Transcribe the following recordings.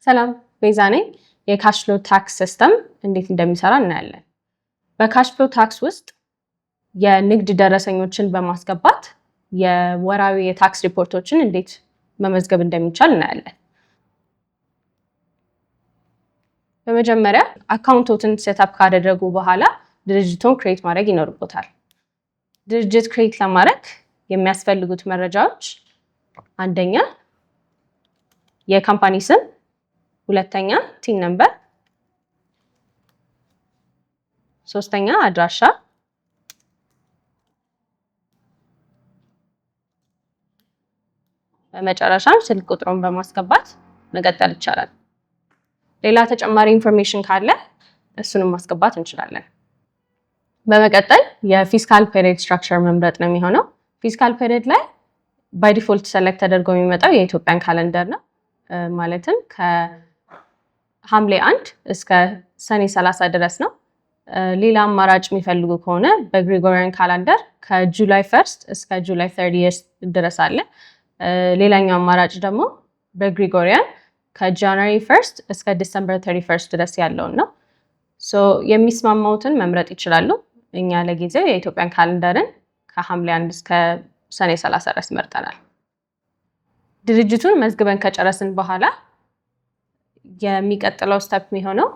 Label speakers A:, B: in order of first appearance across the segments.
A: ሰላም፣ ቤዛ ነኝ። የ KashFlow tax system እንዴት እንደሚሰራ እናያለን። በ KashFlow Tax ውስጥ የንግድ ደረሰኞችን በማስገባት የወራዊ የ tax ሪፖርቶችን እንዴት መመዝገብ እንደሚቻል እናያለን። በመጀመሪያ account ኦትን setup ካደረጉ በኋላ ድርጅቱን create ማድረግ ይኖርቦታል። ድርጅት create ለማድረግ የሚያስፈልጉት መረጃዎች አንደኛ የ company ስም፣ ሁለተኛ TIN number፣ ሶስተኛ አድራሻ፣ በመጨረሻም ስልክ ቁጥሩን በማስገባት መቀጠል ይቻላል። ሌላ ተጨማሪ information ካለ እሱንም ማስገባት እንችላለን። በመቀጠል የ fiscal period structure መምረጥ ነው የሚሆነው። Fiscal period ላይ by default select ተደርጎ የሚመጣው የኢትዮጵያን calendar ነው። ማለትም ከሐምሌ 1 እስከ ሰኔ 30 ድረስ ነው። ሌላ አማራጭ የሚፈልጉ ከሆነ በ Gregorian calendar ከ July 1 እስከ July 30 ድረስ አለ። ሌላኛው አማራጭ ደግሞ በ Gregorian ከ January 1 እስከ December 31 ድረስ ያለውን ነው። So የሚስማማውትን መምረጥ ይችላሉ። እኛ ለጊዜው የኢትዮጵያን calendar ን ከሐምሌ 1 እስከ ሰኔ 30 ድረስ መርጠናል። ድርጅቱን መዝግበን ከጨረስን በኋላ የሚቀጥለው step የሚሆነው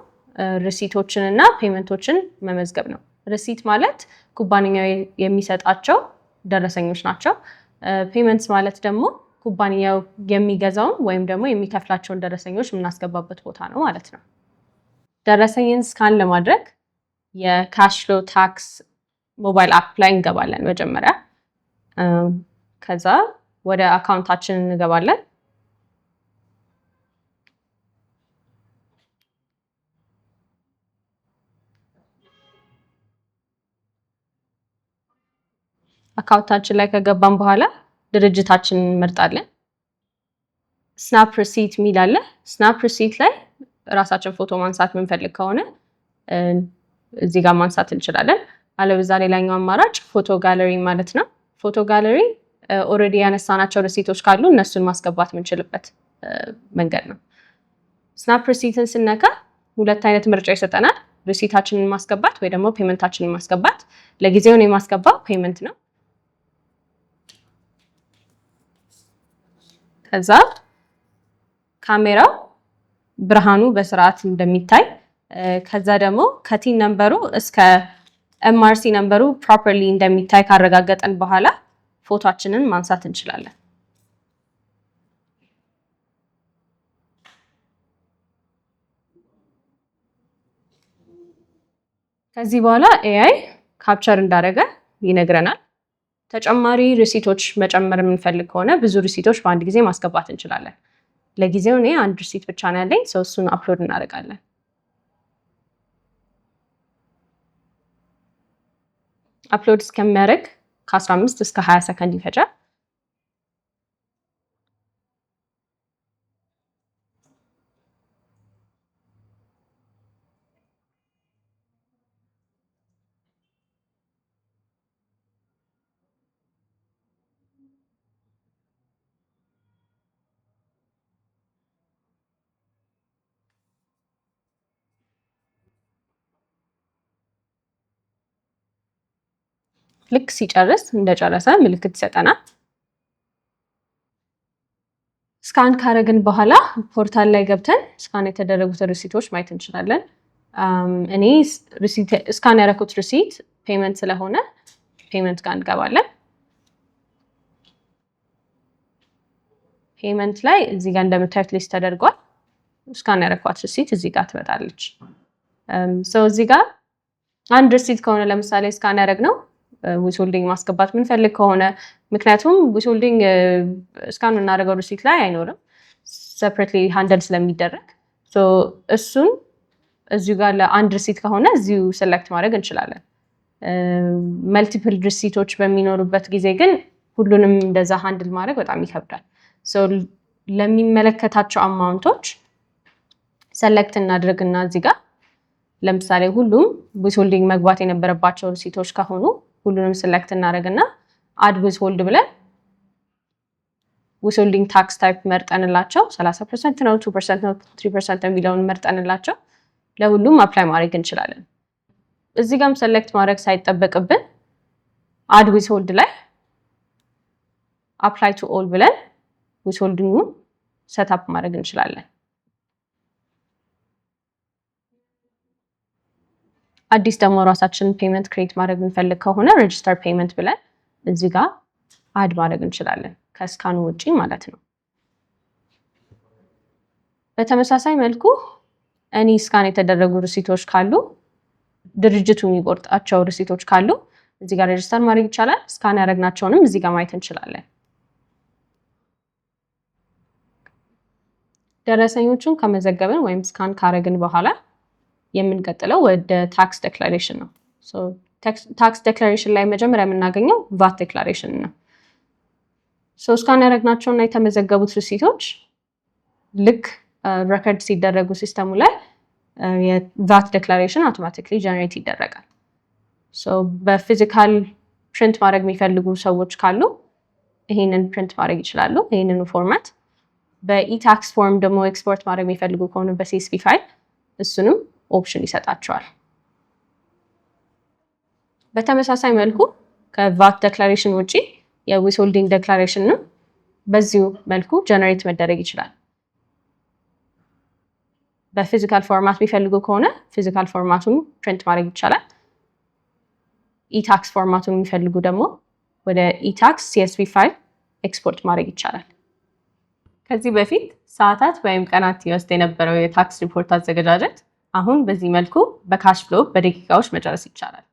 A: receipt ኦችን እና payment ኦችን መመዝገብ ነው። Receipt ማለት ኩባንያው የሚሰጣቸው ደረሰኞች ናቸው። Payments ማለት ደግሞ ኩባንያው የሚገዛውን ወይም ደግሞ የሚከፍላቸውን ደረሰኞች የምናስገባበት ቦታ ነው ማለት ነው። ደረሰኝን scan ለማድረግ የ KashFlow Tax mobile app ላይ እንገባለን መጀመሪያ። ከዛ ወደ account ኣችን እንገባለን። Account ኣችን ላይ ከገባን በኋላ ድርጅታችንን እንመርጣለን። Snap receipt የሚል አለ። Snap receipt ላይ ራሳችን ፎቶ ማንሳት የምንፈልግ ከሆነ እዚህ ጋር ማንሳት እንችላለን። አለበዛ ሌላኛው አማራጭ photo gallery ማለት ነው። Photo gallery already ያነሳናቸው receipt ኦች ካሉ እነሱን ማስገባት የምንችልበት መንገድ ነው። Snap receipt ን ስነካ ሁለት አይነት ምርጫ ይሰጠናል። Receipt ኣችንን ማስገባት ወይ ደግሞ payment ኣችንን ማስገባት። ለጊዜው የማስገባው payment ነው። ከዛ ካሜራው ብርሃኑ በስርዓት እንደሚታይ፣ ከዛ ደግሞ ከ TIN number ኡ እስከ MRC number ኡ properly እንደሚታይ ካረጋገጠን በኋላ ፎቶአችንን ማንሳት እንችላለን። ከዚህ በኋላ AI capture እንዳደረገ ይነግረናል። ተጨማሪ receipt ኦች መጨመር የምንፈልግ ከሆነ ብዙ receipt ኦች በአንድ ጊዜ ማስገባት እንችላለን። ለጊዜው እኔ አንድ receipt ብቻ ነው ያለኝ፣ so እሱን upload እናደርጋለን። Upload እስከሚያደርግ ከ15 እስከ 20 ሰከንድ ይፈጃል። ልክ ሲጨርስ እንደጨረሰ ምልክት ይሰጠናል። Scan ካረግን በኋላ portal ላይ ገብተን scan የተደረጉትን receipt ኦች ማየት እንችላለን። እኔ scan ያደረኩት receipt payment ስለሆነ payment ጋር እንገባለን። Payment ላይ እዚህ ጋር እንደምታዩት list ተደርጓል። Scan ያደረኳት receipt እዚህ ጋር ትመጣለች። So እዚህ ጋር አንድ receipt ከሆነ ለምሳሌ scan ያደረግነው withholding ማስገባት ምንፈልግ ከሆነ፣ ምክንያቱም withholding scan የምናደርገው receipt ላይ አይኖርም፣ separately handle ስለሚደረግ እሱን እዚሁ ጋር ለአንድ receipt ከሆነ እዚሁ select ማድረግ እንችላለን። Multiple receipt ኦች በሚኖሩበት ጊዜ ግን ሁሉንም እንደዛ handle ማድረግ በጣም ይከብዳል። ለሚመለከታቸው amount ኦች select እናድርግና እዚህ ጋር ለምሳሌ ሁሉም withholding መግባት የነበረባቸው receipt ኦች ከሆኑ ሁሉንም select እናደርግና add withhold ብለን Withholding tax type መርጠንላቸው 30% ነው፣ 2% ነው፣ 3% ነው የሚለውን መርጠንላቸው ለሁሉም apply ማድረግ እንችላለን። እዚህ ጋርም select ማድረግ ሳይጠበቅብን add withhold ላይ apply to all ብለን withholding ኡን set up ማድረግ እንችላለን። አዲስ ደግሞ ራሳችንን payment create ማድረግ የምንፈልግ ከሆነ register payment ብለን እዚህ ጋር add ማድረግ እንችላለን፣ ከ scan ኡ ውጪ ማለት ነው። በተመሳሳይ መልኩ any scan የተደረጉ receipt ኦች ካሉ፣ ድርጅቱ የሚቆርጣቸው receipt ኦች ካሉ እዚህ ጋር register ማድረግ ይቻላል። Scan ያደረግናቸውንም እዚህ ጋር ማየት እንችላለን። ደረሰኞቹን ከመዘገብን ወይም scan ካረግን በኋላ የምንቀጥለው ወደ tax declaration ነው። Tax declaration ላይ መጀመሪያ የምናገኘው VAT declaration ነው። Scan ያደረግናቸውና የተመዘገቡት receipt ኦች ልክ record ሲደረጉ system ኡ ላይ የ VAT declaration automatically generate ይደረጋል። በ physical print ማድረግ የሚፈልጉ ሰዎች ካሉ ይሄንን print ማድረግ ይችላሉ፣ ይሄንኑ format። በ e-tax form ደግሞ ኤክስፖርት ማድረግ የሚፈልጉ ከሆነ በ CSV file እሱንም option ይሰጣቸዋል። በተመሳሳይ መልኩ ከ VAT declaration ውጪ የ withholding declaration ንም በዚሁ መልኩ generate መደረግ ይችላል። በ physical format የሚፈልጉ ከሆነ physical format ኡን print ማድረግ ይቻላል። E-tax format ኡን የሚፈልጉ ደግሞ ወደ e-tax CSV file export ማድረግ ይቻላል። ከዚህ በፊት ሰዓታት ወይም ቀናት ይወስድ የነበረው የ tax report አዘገጃጀት አሁን በዚህ መልኩ በ KashFlow በደቂቃዎች መጨረስ ይቻላል።